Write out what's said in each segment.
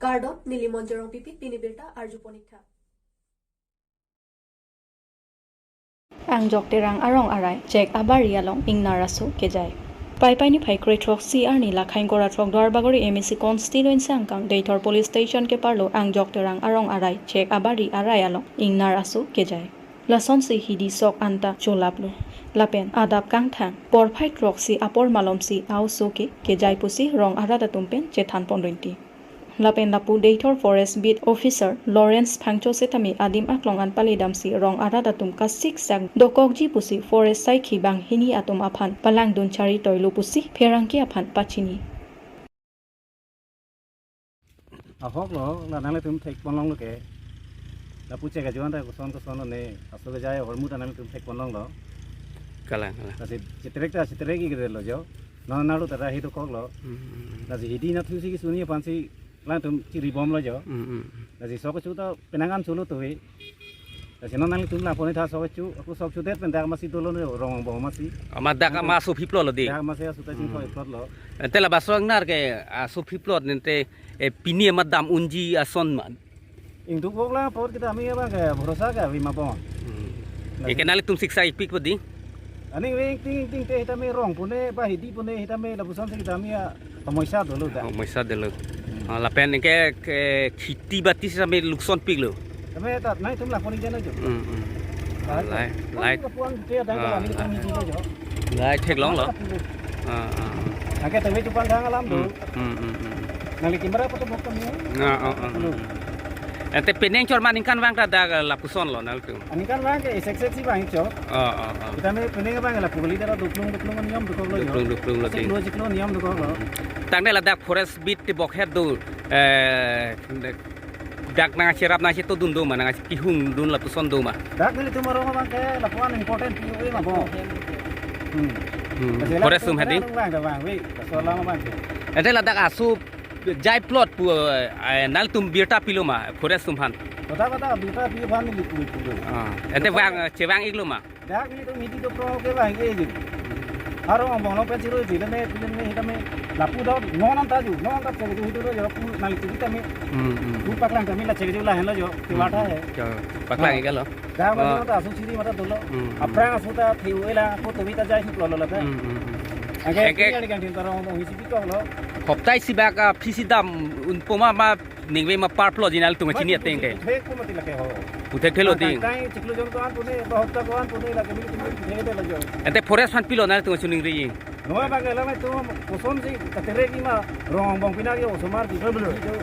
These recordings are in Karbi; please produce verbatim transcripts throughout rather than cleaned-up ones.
Kardom, neli Monjorong Pipi, pini birta arjupon ik tha. Angjok Terang arong arai, Chek abari along ingnar aso kejai. Paipai niphai kre throksi arni la Khaingkora throk Duarbagori M A C constituency angkang Deithor Police Station keparlo Angjok Terang arong arai, Chek abari arai along ingnar aso kejai. Lasonsi hidi sok anta cholaplo. Lapen adap kangthang porphai throksi apor malomsi a-oso ke kejai pusi rong arat atum pen chethan pon rinti. Lapen lapu Deithor Forest Beat Officer Lawrence Phangcho setame adim aklong an pale damsi rong arat atum kasiksak dokokji pusi forest saikhi banghini atum aphan palangdun chari toilo pusi pherangke aphan pachini. Ahok lo, la nanglitum thek pon longlo ke. Lapu Chek ajoan ta koson koson lo ne, aso kejai ahormu ta nanglitum thek pon longlo. Kalang, kalang. Lasi cheterek ta cheterek ik lo jo. Non nalu ta rahi dokoklo. Hmm, hmm, hmm. Lasi hidi nathusi kesuni aphansi alangtum chiri bomlo jo. Hmm, hmm, hmm. Lasi sok kecho ta penang an cholo tovi. Lasi non nanglitum la pon tha sok kecho, ako sok kecho det pen dak masi dolo ne rong angbong masi. Ama dak ama aso phiplo lo di. Dak masi aso ta jing Hmm. thoi plot lo. Ante la baso ingnar ke aso phiplo nente, eh, pini ama dam unji ason ma. Ingduk bok la por kita ami abang ke bhorosa ke avi ma pon. Hmm. Lasi Eke nanglitum siksa ipik po di. Aning veng ting ting te hitame rong pune ba hidi pune hitame lapuson si kita ami ya pamoisa dolo da. Oh, moisa dolo. Hmm. Ah, lapen ke, ke khiti bati same lukson piklo. Tame ta nangtum la pon jana jo. Hmm, hmm. Lai, lai. Lai. Puang te ada Ah, kami ah. kami dilo jo. Lai theklonglo. Ah, ah. Angke tame chupang thang alam do. Hmm, hmm, hmm, hmm. Nangli camera photo bok kami. Ah, ah, ah, ah. Ante penang chor ma ningkan vang ta dak lapuson lo nangtum. Aningkan vang ke isek sek si vang chok. Oh, oh, oh. Kita me penang vang la pugli dara duklung duklung niam dukok lo jo. Duklung duklung lo Sek ting. Lo jiklo niam dukok lo. Tangte ladak forest beat ti bokhet do, eh, dak nangcherap nangchetodun do ma nangkihung dun lapuson do ma. Dak nelitum arong abang ke lapuan important P O A ma bo. Hmm. Hmm. Kasi Forest lapu sum hadi? Penang vang ke vang we. Kaso lama vang ke. Ante ladak aso jai plot pu, eh, nangtum birta pilo ma forest sum aphan. Kota kota birta pi aphan ni lipu lipu. Ah, ante vang, eh, chevang iklo ma. Dak nelitum hidi do pro ke vang e ji. Arong angbong along pen chiro ji le me pin me hitame lapu do non anta ju non anta chiro ji do jo pu nang tu hitame. Hmm, hmm. Pu paklang kami la chiro ji la henlo jo. Ti Hmm, wata hmm. hai. Jo, paklang Ah. iklo. Dak Oh. ma ta aso chiri mata dolo. Hmm, hmm. Aphrang aso ta theu ela ko to vita jai suk lo lo la ta. Hmm, hmm, hmm. Angke Angke pini ani kan tin tarong angbong hisi pi kok lo. Hoptai si bak, ah, phisi dam un poma ma ningve ma par plot ji nangtum chini ateng ke. Thek ko mati lake ho. Puthek thelo ding. Tang chiklo jon ko an pune, ba hopta ko an pune la kami tum thek de la jo. Ante forest aphan pilo nangtum chuningri. No ba ke la nangtum koson si katere ki ma rong angbong pina ke osomar di. Betul, betul.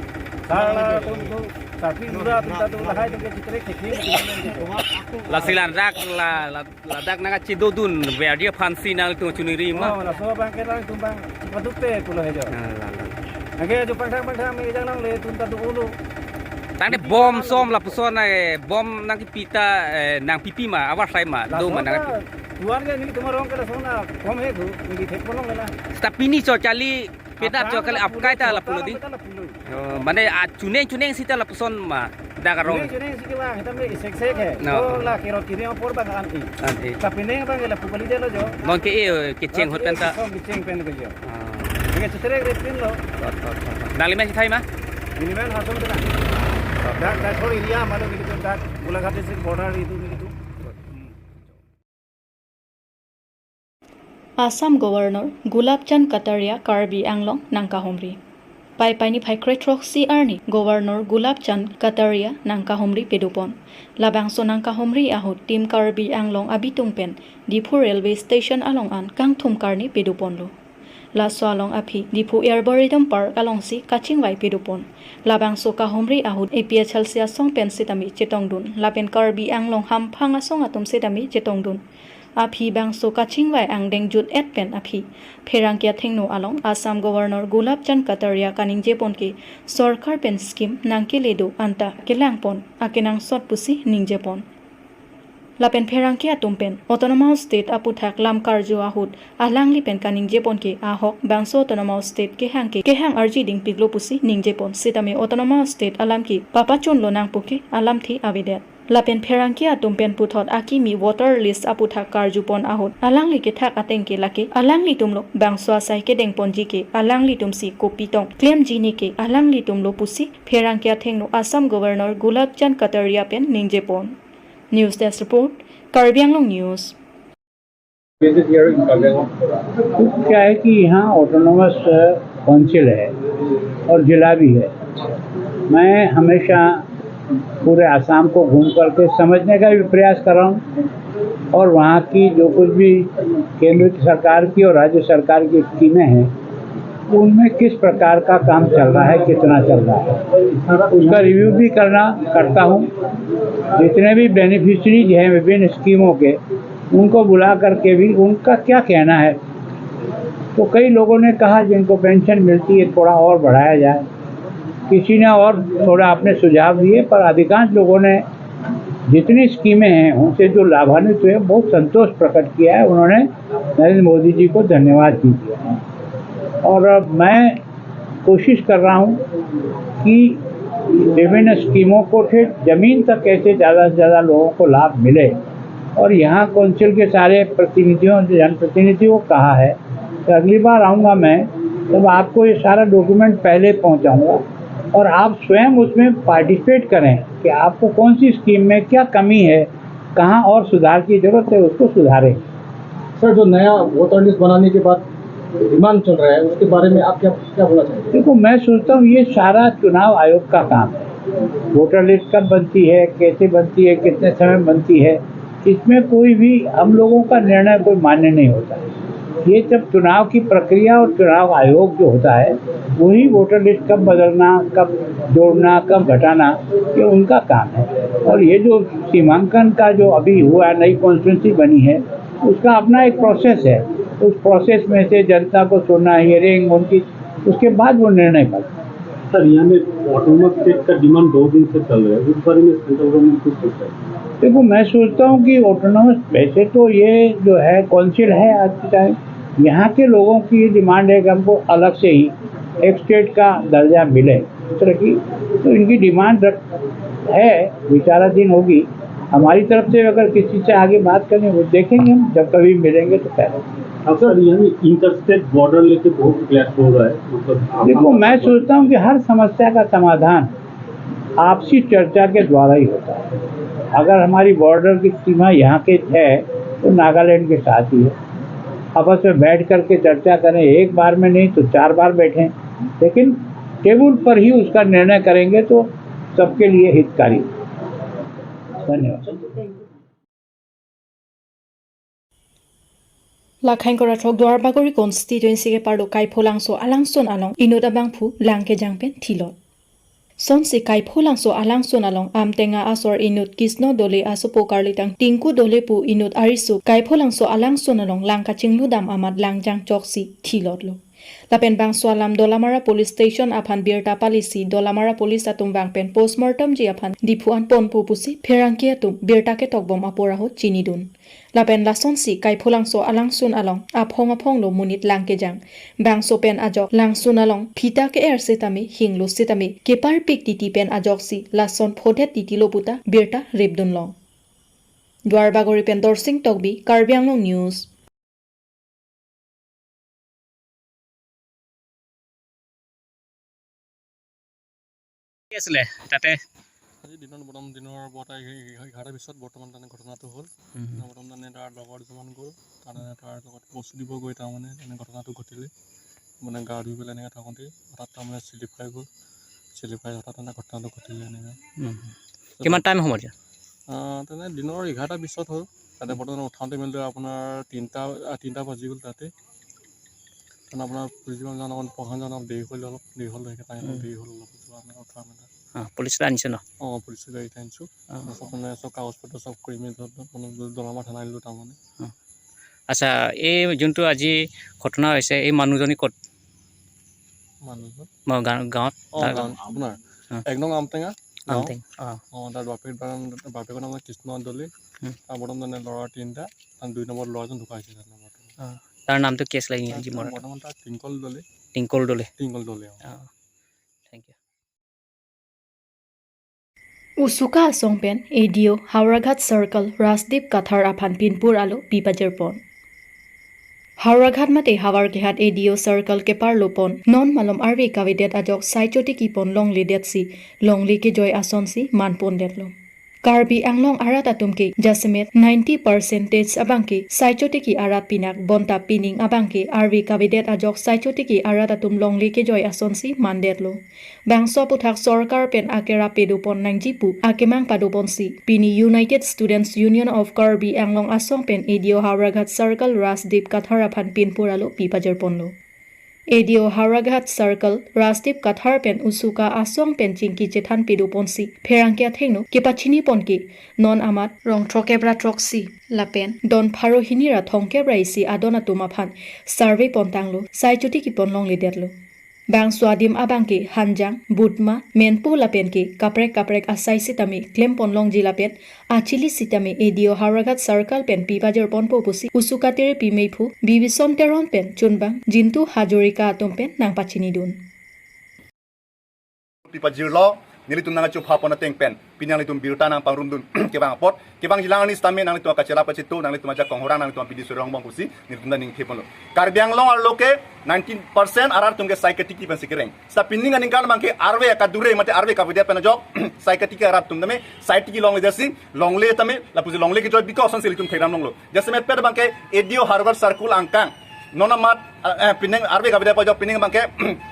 Sala tum tu tapi mura tum ta tu lahai tum ke chitre ke. Lasi ladak la, la Ladak nangkachedodun verdi aphansi nangtum chuningri ma. Oh, laso abang ke nangtum abang paduk te pulo hejo. Ah, la, la. Angke jo pangthang pangthang me jang nangle tum ta do ulo. Tangte bom som lapuson, eh, bom nangkipi ta, eh, nangpipi ma, awas sai ma, do ma Laso nangkipi. ta tuan ke nelitum arong ke laso na kom he thu, neli thek pon longle na. Seta pini cho charli Peta Aphrang chok kali ta apkai ta lapulo, lapulo ding. Aphrang ta lapulo. Oh, mane, ah, chuneng chuneng sita lapuson ma dak arong. Chuneng chuneng si ke bang, hitam le isek sek he. No. Oh, la kerot kiri apor bang an i. An i. Tapi neng bang la pukali de lo jo. Non ke e, kecheng hot pen ta. Som kecheng pen ke jo. Ah. Ke chitre re pin lo. Tot, tot, tot, tot. Nangli men si thai ma? Neli men Hasom tena. Dak, dak thor area malo gitu dak. Golaghat district border itu gitu. Hmm. Assam Governor Gulab Chand Kataria Karbi Anglong nangkahumri. Paipai niphai kre throksi arni Governor Gulab Chand Kataria nangkahumri pedopon. Labangso nangkahumri ahut Team Karbi Anglong abitung pen Diphu Railway Station along an kangthum karni pedoponlo. Laso along aphi Diphu Arboretum Park alongsi kachingvai pedopon. Labangso kahumri ahut A P H L C asong pen sitame chetongdun, lapen Karbi Anglong hamphang asong atum sitame chetongdun. Aphi bangso kachingvai angdeng jut-et pen aphi pherangke athengno along Assam Governor Gulab Chand Kataria kaningjepon ke sorkar pen scheme nangkele do anta kelangpon akenangsot pusi ningjepon. Lapen pherangke atum pen Autonomous State aputhak lam karju ahut alangli pen kaningjepon ke ahok bangso Autonomous State kehang ke kehang arji dingpiklo pusi ningjepon, sitame Autonomous State alam ke papachunlo nangpo ke alamthe avedet. Lapen pherangke atum pen puthot akimi voter list aputhak karjupon ahut alangli kethak ateng ke lake alanglitumlo bangso asai kedengponji ke alanglitumsi kopi tong klemji ne ke alanglitumlo pusi pherangke athengno Assam Governor Gulab Chand Kataria pen ningjepon. News Desk Report, Karbi Anglong News. Visit here in Karbi Anglong? क्या है कि यहाँ autonomous council है और जिला भी है। मैं हमेशा पूरे आसाम को घूम करके समझने का भी प्रयास कर रहा हूँ और वहाँ की जो कुछ भी केंद्र की सरकार की और राज्य सरकार की स्कीमें हैं, उनमें किस प्रकार का काम चल रहा है, कितना चल रहा है, उसका रिव्यू भी करना करता हूँ। जितने भी बेनिफिशरीज हैं विभिन्न स्कीमों के, उनको बुला करके भी उनका क्या कहना है। तो कई लोगों ने कहा जिनको पेंशन मिलती है थोड़ा और बढ़ाया जाए, किसी ने और थोड़ा अपने सुझाव दिए, पर अधिकांश लोगों ने जितनी स्कीमें हैं उनसे जो लाभान्वित हुए बहुत संतोष प्रकट किया है। उन्होंने नरेंद्र मोदी जी को धन्यवाद भी दिया है। और अब मैं कोशिश कर रहा हूँ कि विभिन्न स्कीमों को ठेठ जमीन तक कैसे ज़्यादा से ज़्यादा लोगों को लाभ मिले। और यहाँ काउंसिल के सारे प्रतिनिधियों, जनप्रतिनिधियों को कहा है कि अगली बार आऊँगा मैं, तब आपको ये सारा डॉक्यूमेंट पहले पहुँचाऊँगा और आप स्वयं उसमें पार्टिसिपेट करें कि आपको कौन सी स्कीम में क्या कमी है, कहाँ और सुधार की जरूरत है, उसको सुधारें। सर, जो नया वोटर लिस्ट बनाने के बाद डिमांड चल रहा है, उसके बारे में आप क्या, क्या बोलना चाहेंगे? देखो, मैं सोचता हूँ ये सारा चुनाव आयोग का काम है। वोटर लिस्ट कब बनती है, कैसे बनती है, कितने समय बनती है, इसमें कोई भी हम लोगों का निर्णय कोई मान्य नहीं होता है। ये जब चुनाव की प्रक्रिया और चुनाव आयोग जो होता है, वही वोटर लिस्ट कब बदलना, कब जोड़ना, कब घटाना, ये उनका काम है। और ये जो सीमांकन का जो अभी हुआ, नई कॉन्स्टिट्यूंसी बनी है, उसका अपना एक प्रोसेस है। उस प्रोसेस में से जनता को सुनना, हियरिंग उनकी, उसके बाद वो निर्णय करते हैं। सर, यहाँ में ऑटोनॉमस स्टेट का डिमांड दो दिन से चल रहा है, उस बारे में सेंट्रल गवर्नमेंट कुछ सोचा है? देखो, मैं सोचता हूँ कि ऑटोनॉमस, वैसे तो ये जो है काउंसिल है आज के टाइम, यहाँ के लोगों की ये डिमांड है कि हमको अलग से ही एक स्टेट का दर्जा मिले, इस तरह की। तो इनकी डिमांड रख-, है, विचाराधीन होगी। हमारी तरफ से अगर किसी से आगे बात करनी हो, देखेंगे हम, जब कभी मिलेंगे तो पहले। अब सर, यहाँ इंटर स्टेट बॉर्डर लेके बहुत क्लैश हो रहा है, मतलब, देखो, मैं सोचता हूँ कि हर समस्या का समाधान आपसी चर्चा के द्वारा ही होता है। अगर हमारी बॉर्डर की सीमा यहाँ के है, तो नागालैंड के साथ ही है। आपस में बैठ करके चर्चा करें, एक बार में नहीं तो चार बार बैठें, लेकिन टेबल पर ही उसका निर्णय करेंगे तो सबके लिए हितकारी। धन्यवाद। Lakhang kora throk Duarbagori constituency keparlo Kaipholangso alangsun along inut abangphu lang kejang pen thilot. Sonsi Kaipholangso alangsun along Amtenga asor inut Kisno Dole asopo karlitang Tinku Dole pu inut ariso Kaipholangso alangsun along lang kachingludam amat langjang choksi thilotlo. Lapen bangso alam Dolamara Police Station aphan birta palisi Dolamara Police atum vang pen postmortem ji aphan Diphu an ponpo pusi pherangke atum birta ketokbom apor ahut chinidun. Lapen lasonsi Kaipholangso alangsun along aphong aphonglo monit lang kejang. Bangso pen ajok langsun along phita ke-er setame, hinglo setame keparpik titi pen ajoksi lason phodet titilo puta birta ripdunlong. Duarbagori pen Dorsing Tokbi, Karbi Anglong News. কি আছিলে তাতে? আজি দিনৰ প্ৰথম দিনৰ পৰা এঘাৰটা বিছত বৰ্তমান তেনে ঘটনাটো হ'ল। উম। প্ৰথম তেনে তাৰ লগৰ দুজনমান গ'ল, তাৰমানে তাৰ লগত বস্তু দিব গৈ তাৰমানে তেনে ঘটনাটো ঘটিলে। মানে গা ধুই পেলাই এনেকৈ থাকোঁতে হঠাৎ তাৰমানে শ্লিপ খাই গ'ল। শ্লিপ খাই হঠাৎ তেনে ঘটনাটো ঘটিলে এনেকৈ। উম। কিমান টাইম সময়ত? আহ, তেনে দিনৰ এঘাৰটা বিছত হ'ল। তাতে বৰ্তমান উঠাওঁতে মেলোঁতে আপোনাৰ তিনিটা, আহ, তিনিটা বাজি গ'ল তাতে। কাৰণ আপোনাৰ পুলিচ যিমান যাওঁ, অকণ প্ৰশাসন যাওঁ, অলপ দেৰি হ'ল, অলপ দেৰি হ'ল, সেইকাৰণে অলপ উম। দেৰি হ'ল অলপ, যোৱা নাই, উঠা মেলা। অ, পুলিচ লৈ আনিছে ন? অ, পুলিচ গাড়ীত আনিছোঁ। অ। তাৰপিছত মানে চব কাগজ পত্ৰ চব কৰি মেলি ধৰ, মানে দলামাৰ থানা আনিলোঁ তাৰমানে। অ। আচ্ছা, এই যোনটো আজি ঘটনা হৈছে, এই মানুহজনী ক'ত? মানুহজন? মই গাঁও-, গাঁৱত? অ, তাৰ গাঁও, গাঁৱত। আপোনাৰ অ। এক নং আমটেঙা গাঁও। আমটেং, অ। অ, তাৰ বাপেক, বাপেকৰ নাম কৃষ্ণ দলে। উম। তাৰ বৰ্তমান মানে ল'ৰা তিনিটা, তাৰ দুই নম্বৰ ল'ৰাজন ঢুকাইছে, তাৰ নম্বৰটো। অ, তাৰ নামটো কি আছিলে ইংৰাজী? তাৰ মনত বৰ্তমান তাৰ টিংকল দলে। টিংকল দলে। টিংকল দলে, অ। অ, thank you. Usuka asong pen A D O Howraghat Circle Rajdeep Kathar aphan pinpur alo pipajirpon. Howraghat mate Howraghat A D O Circle keparlo pon non malom arve kavedet ajok saichotiki pon longledetsi longle kejoi asonsi manpondetlo. Karbi Anglong arat atum ke jasemet ninety percentage abang ke saichotiki arat pinak bonta pining abang ke arve kavedet ajok saichotiki arat atum longle kejoi asonsi mandetlo. Bangso aputhak sorkar pen akerap pedopon nangji pu akemang padoponsi pini United Students Union of Karbi Anglong asong pen A D O Howraghat Circle Rajdeep Kathar aphan pinpur alo pipajirponlo. A D O Howraghat Circle Rajdeep Kathar pen Usuka asong pen chingki chethan pedoponsi pherangke athengno kepachinipon ke non amat rong throkkep ra throksi lapen don pharo hini ra thomkep ra isi adon atum aphan survey pontanglo, saichotiki pon longledetlo. Bangso adim abang ke Hanjang, Butma, Menpo lapen ke kaprek kaprek asai sitame klempon longji lapen achili sitame A D O Howraghat Circle pen pipajirponpo pusi Usuka Terepi meiphu Bibison Teron pen chunbang Jintu Hazarika atum pen nangpachinidun. Pipajirlo, nelitum nangchupha pon ateng pen pini nanglitum birta nangpangrumdun kevang apot, kevangjilang arni sitame nanglitum akachela pachito, nanglitum ajak konghorang, nanglitum apidi surong bong pusi nelitum nangning theponlo. Karbi Anglong arlo ke ninety percent arat atum ke sai katiki pensi kereng. Sita pining aningkan abang ke arve kadure mate arve kavedet pen ajok sai katiki arat atum tame saitiki longledetsi longle tame lapusi longle kejoi bikok asonsi ilitum thekdam longlo. Jasemet pet abang ke A D O Howraghat Circle angkang non amat, eh, pining arve kavedet pen ajok pining abang ke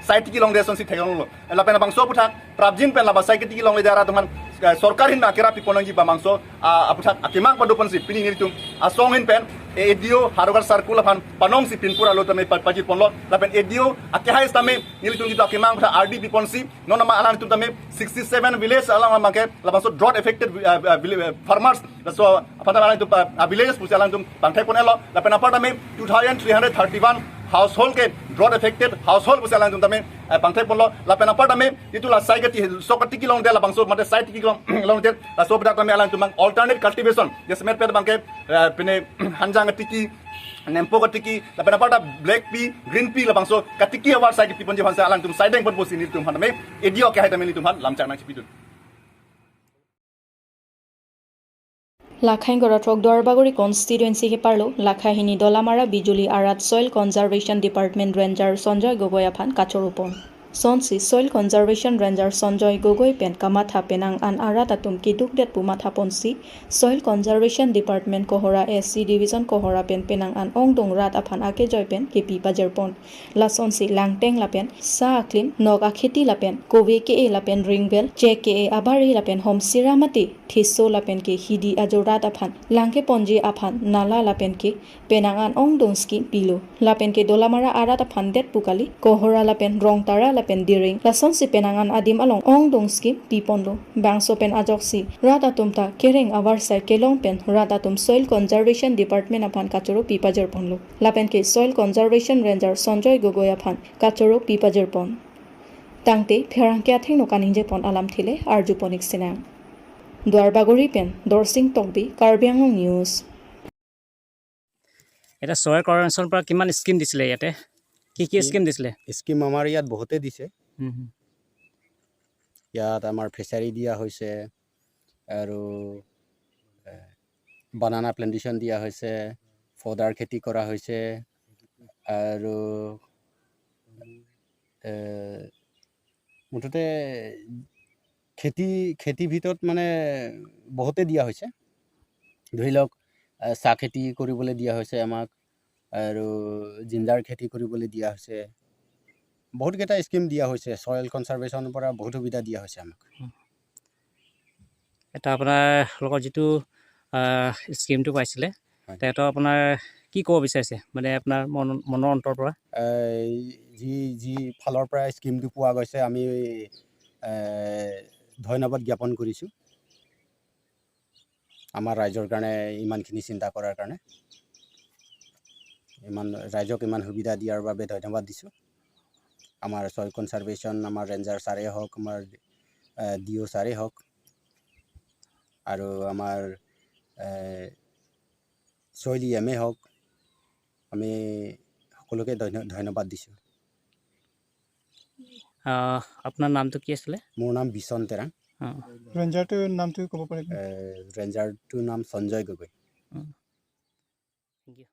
saitiki longledet asonsi thekdam longlo. Lapen labangso aputhak prapjin pen laba sai katiki longledet arat atum aphan, eh, sorkar ahin akerap pipon nangji pu labangso, ah, aputhak akemang padoponsi pini nelitum asong ahin pen A D O Howraghat Circle aphan panongsi pinpur alo tame pa- pajirponlo. Lapen A D O akehai sitame nelitum jitu akemang aputhak ardi piponsi non amat alangtum tame sixty seven village along abang ke labangso drought affected, uh, uh, village, uh, farmers, laso aphan tame alangtum pa- uh, village pusi alangtum pangthek pon-etlo. Lapen apar tame two thousand three hundred thirty-one household ke drought affected household pusi alangtum tame, uh, pangthek ponlo. Lapen apar tame jitu la sai kati- so katiki longledet labangso mate saitiki long- longledet, laso aputhak tame alangtum abang alternate cultivation, jasemet pet abang ke, uh, pine Hanjang katiki, Menpo katiki, lapen apar ta black pea, green pea labangso katiki avar sai kipi ponji aphansi alangtum saideng pon pusi nelitum aphan tame A D O akehai tame nelitum aphan lamchak nangchipidun. Lakha ingkoi ra throk Duarbagori constituency keparlo lakha hini Dolamara Bijuli arat Soil Conservation Department Ranger Sanjoy Gogoi aphan kachoropon. Sonsi Soil Conservation Ranger Sanjoy Gogoi pen kamatha penang an arat atum kedukdet pu mathaponsi Soil Conservation Department Kohora, S C Division Kohora pen penang an ongdung rat aphan akejoi pen kepi pajirpon. Lasonsi langteng lapen sa aklim, nok akheti lapen kove ke-e lapen ringbel, chek ke-e abari lapen homsira mate theso lapen ke hidi ajo rat aphan langkeponji aphan nala lapen ke penang an ongdung scheme pilo. Lapen ke Dolamara arat aphan det pu kali, Kohora lapen Rongtara lapen Diring, lasonsi penang an adim along ongdung scheme piponlo. Bangso pen ajoksi rat atum ta kereng avarsai kelong pen rat atum Soil Conservation Department aphan kachoro pi pajirponlo. Lapen ke Soil Conservation Ranger Sanjoy Gogoi aphan kachoro pi pajirpon. Tangte pherangke athengno kaningjepon alamthe le arjupon-ik sinang. Duarbagori pen Dorsing Tokbi, Karbi Anglong News. এতিয়া চইল কনজাৰ্ভেশ্যনৰ পৰা কিমান স্কিম দিছিলে ইয়াতে? কি কি স্কিম দিছিলে? স্কিম আমাৰ ইয়াত বহুতেই দিছে। হুম, হুম। ইয়াত আমাৰ ফিচাৰী দিয়া হৈছে আৰু, এ, বানানা প্লেণ্টেশ্যন দিয়া হৈছে, ফডাৰ খেতি কৰা হৈছে আৰু, এ, মুঠতে খেতি, খেতিৰ ভিতৰত মানে বহুতে দিয়া হৈছে। ধৰি লওক, আ, চাহ খেতি কৰিবলৈ দিয়া হৈছে আমাক আৰু জিঞ্জাৰ খেতি কৰিবলৈ দিয়া হৈছে। বহুতকেইটা স্কিম দিয়া হৈছে, চইল কনজাৰ্ভেশ্যনৰ পৰা বহুত সুবিধা দিয়া হৈছে আমাক। হুম। এটা আপোনাৰ লগত যিটো, আহ, স্কিমটো পাইছিলে, হয়। তেখেতৰ আপোনাৰ কি ক'ব বিচাৰিছে, মানে আপোনাৰ মন-, মনৰ অন্তৰ পৰা? এই যি, যি ফালৰ পৰা স্কিমটো পোৱা গৈছে, আমি, এ, ধন্যবাদ জ্ঞাপন কৰিছোঁ। আমাৰ ৰাইজৰ কাৰণে ইমানখিনি চিন্তা কৰাৰ কাৰণে, ইমান ৰাইজক ইমান সুবিধা দিয়াৰ বাবে ধন্যবাদ দিছোঁ। আমাৰ চইল কনজাৰ্ভেশ্যন, আমাৰ ৰেঞ্জাৰ ছাৰে হওক, আমাৰ, এ, ডি অ' ছাৰে হওক, আৰু আমাৰ, এ, চইল ই এম এ হওক, আমি সকলোকে ধন্য-, ধন্যবাদ দিছোঁ। আহ, আপোনাৰ নামটো কি আছিলে? মোৰ নাম বিচন তেৰাং। ৰেঞ্জাৰটোৰ নামটো ক'ব পাৰিব? এ, ৰেঞ্জাৰটোৰ নাম সঞ্জয় গগৈ। Thank you.